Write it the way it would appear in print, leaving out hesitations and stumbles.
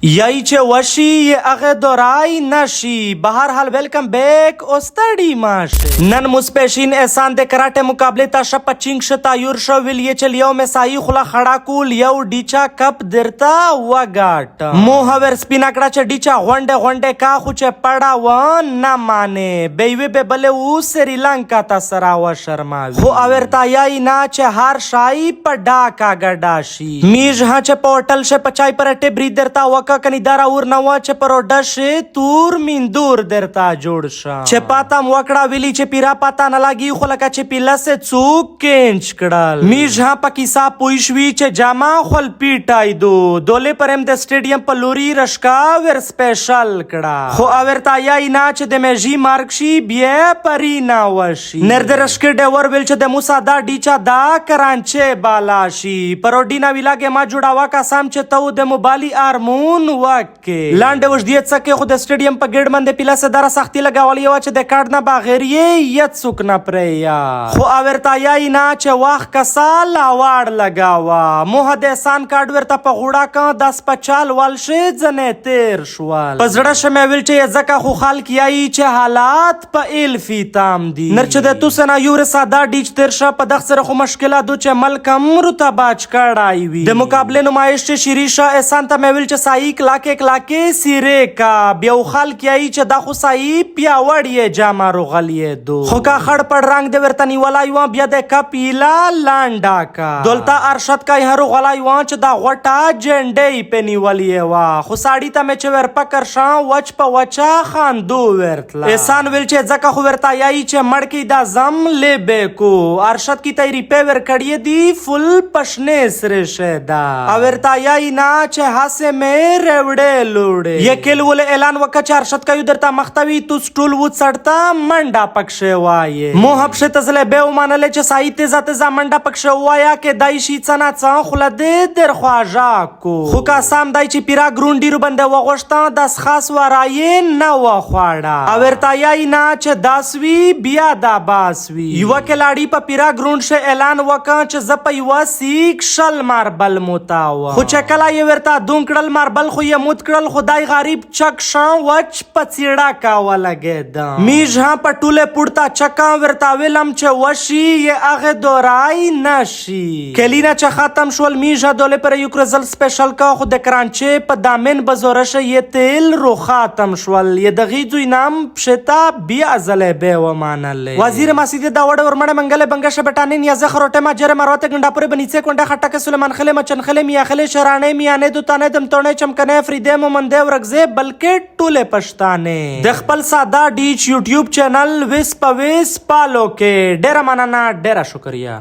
یای چې وشي یې هغه دورای نشي. بهر حال ویلکم بیک او ستړي ماشه. نن مسپیشین احسان د کراټه مقابله ته شپ چینګ شتا your show ویل یې چې یو مسای خلا خړا کول یو ډیچا کپ درتا وګاټ موه ور سپینا کړه چې ډیچا غونډه غونډه کا خو چې پړا و نه مانه بیوی به بل و سریلانکا ته سرا و شرماوي خو اورتا یای نه چې هر شای په ډاکا ګډا شي. میژ ها چې په هوټل شه په چای پرټه برید درته وکه کني دا راور نه وه چې پر اوډه شه تور میندور درته جوړ شه چې پاته م وکړه ویلی چې پیرا پاته نه لاګي خو لکه چې پیله سه څوک کینچ کړل. میژ ها په کیسه پوی شوي چې جامه خپل پیټای دو دولې پرم د سټیډیم په لوري رشکا ور سپیشل کړه خو اورتا یای نه چې د میژي مارک شي بیا پری نه وشي. نردرشکې ډیور ویل چې د موسی دا ډیچا دا کرانچه بالا شي پروډی نا ویلاګه ما جوړاوا کا سام چې تو د موبایلی آرمون وکې لاندې وژدی څکه خو د سټډیم په ګډ باندې پیلا سداره سختي لګاولې و چې د کارت نه بغیر یې یت څوک نه پریا خو اورتا یای نه چې واخ کسا لاواړ لګاوا موه د احسان کارت ورته په غوړه کا داس پچال وال شي ځنه تیر شول. په زړه شه مې ویل چې یې ځکه خو خلک یایي چې حالات په ایلفي تام دي. نر چې د توسه نه یور ساده ډیچ تیر شه په دغ سره خو مشکله دو چې ملک هم رته باچ کړای وي. د مقابلې نمایش چې شیری شه احسان ته مې ویل چې سایي کلاکې کلاکې سیرې کا بیا خلک یایي چې دا خو سایي پیاوړ یې جامه روغل یې دو خو کا خړ پړ رنګ د ورته نیولای و بیا د کپ ایله لانډا کا دلته ارشد کای هرو غلای و چې دا غوټه جنډې په نیولې وه خو ساړي ته مې چې ور پکر شان وچ په وچه خاندو ورتله. احسان ویل چې ځکه خو ورته یایي چې مړ کی دا زم لې کو ارشد کی تیری پې ور کړی دی فل پشنې سره شه دا او ورته یایي نه چې هسې مې ریوړې لوړې یکل ول اعلان وکړه چې ارشد کایو درته مختوي توس ټول و څړته منډه پکښې وایې موه پښې ته ځلې به ومنلې چې سایي تیزه تیزه منډه پکښې ووایا کې دای شي څه نا څه خوله دې در خواږه کو خو که سم دای چې پیرا ګرون ډیرو بنده وغوښته داس خاص ورایې نه وخواړه او ورته یای نه چې داس وي بیا دا باس وي. یوه کلاړي په پیرا ګرونډ شه اعلان وکړ چې زه په یوه سیک 20 ماربل موتاوه خو چې کله یې ورته دون کړل ماربل خو یې موت کړل خدای غریب چک شان وچ په څیړه کا ولګېده. میژ هم په ټوله پورته چکه ورته ویلم چې وشي یې هغه دورای نشي. کلینه چې ختم شول میژ دولې پر یو کرزل سپیشل کا خو د کرانچې په دامن بزوره شه یې تیل رو ختم شول یې د غیځوی نام پښته بیا ځلې به ومانلې. وزیر مسجد داوړ ورمړ منګل بنګشه بټانې نیازه خروټه ما جره مروته ګنډاپورې بنیڅه کونډه خټکه سلیمان خلې مچن خلې میاخلې شرانې میانې دوتانې دمتوڼې چمکنې فریدې مومندې ورکزې بلکې ټوله پښتانه د خپل ساده ډیچ یوټیوب چینل ویس په ویس پالو کې. ډیره مننه، ډیره شکریه.